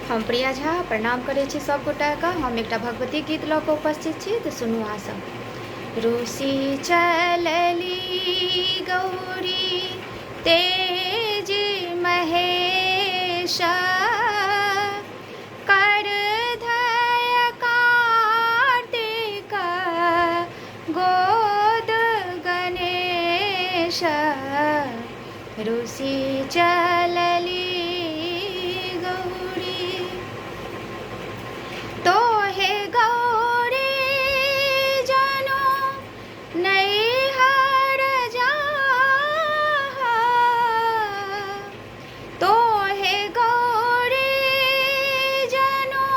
हम प्रिया झा प्रणाम करै छी सभ गोटाके। हम एकटा भगवती गीत लऽ कऽ उपस्थित छी, तऽ सुनू अहाँ सब। रूसी चलली गौरी तेज महेश, कर धय कार्तिक गोद गणेश, रुसि चलली गौरी। तोहे गौरी जनो नैहर जा, तोहे गौरी जनो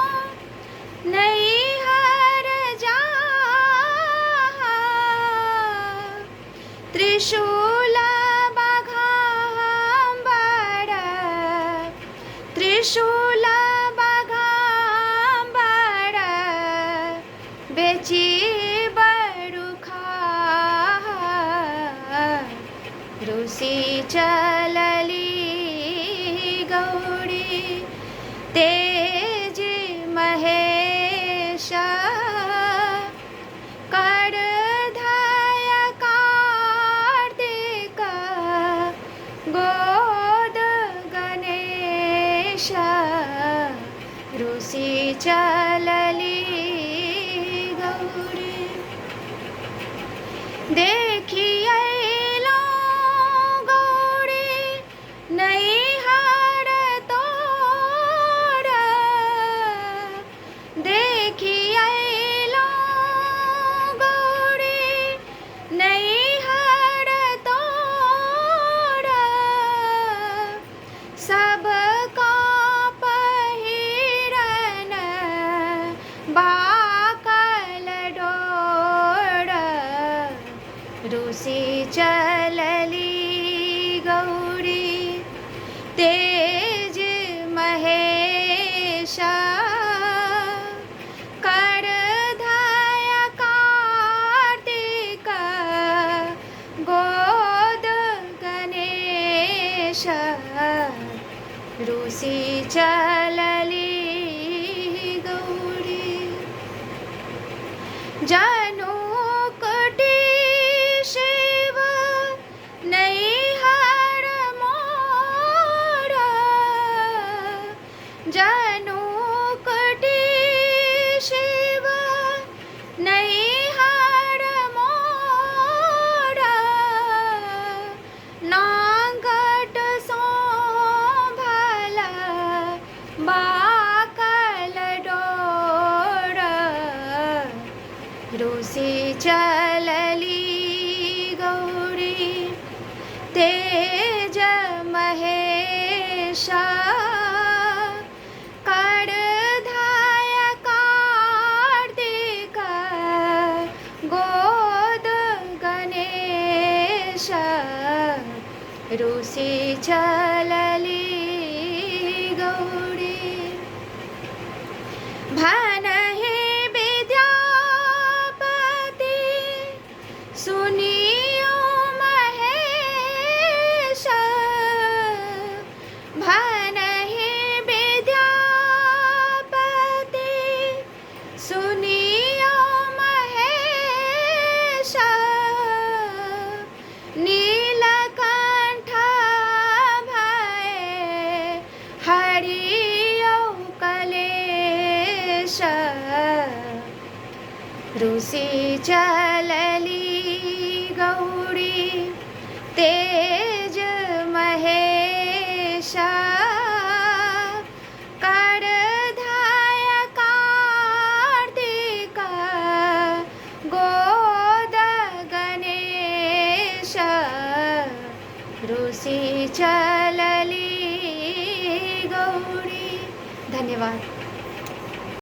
नैहर जा, त्रिशूल बाघाम्बर, त्रिशूल बाघाम्बर बेची बरुखा, रुसि चलली गौरी तेज महेश, कर धय कार्तिक गोद गणेश, रुसि चलली गौरी। देखियलो गौरी नैहर तोर, देखियलो गौरी नैहर तोर, सबका पहिरन बाकल डोर, रुसि चलली गौरी तेज महेश, कर धय कार्तिक गोद गणेश, रुसि चलली गौरी। जनु कोटि शिव नैहर मोर, जनु कोटि शिव नैहर मोर, नांगट शोभल बाकल डोर, रुसि चलली गौरी तेज महेश, कर धय कार्तिक गोद गणेश, रुसि चलली गौरी। भनहि विद्यापति सुनियो महेश, भनहि विद्यापति सुनियो महेश, नीलकंठ भय हरियौ कलेश, रुसि चलली गौरी तेज महेश, कर धय कार्तिक गोद गणेश, रुसि चलली गौरी। धन्यवाद।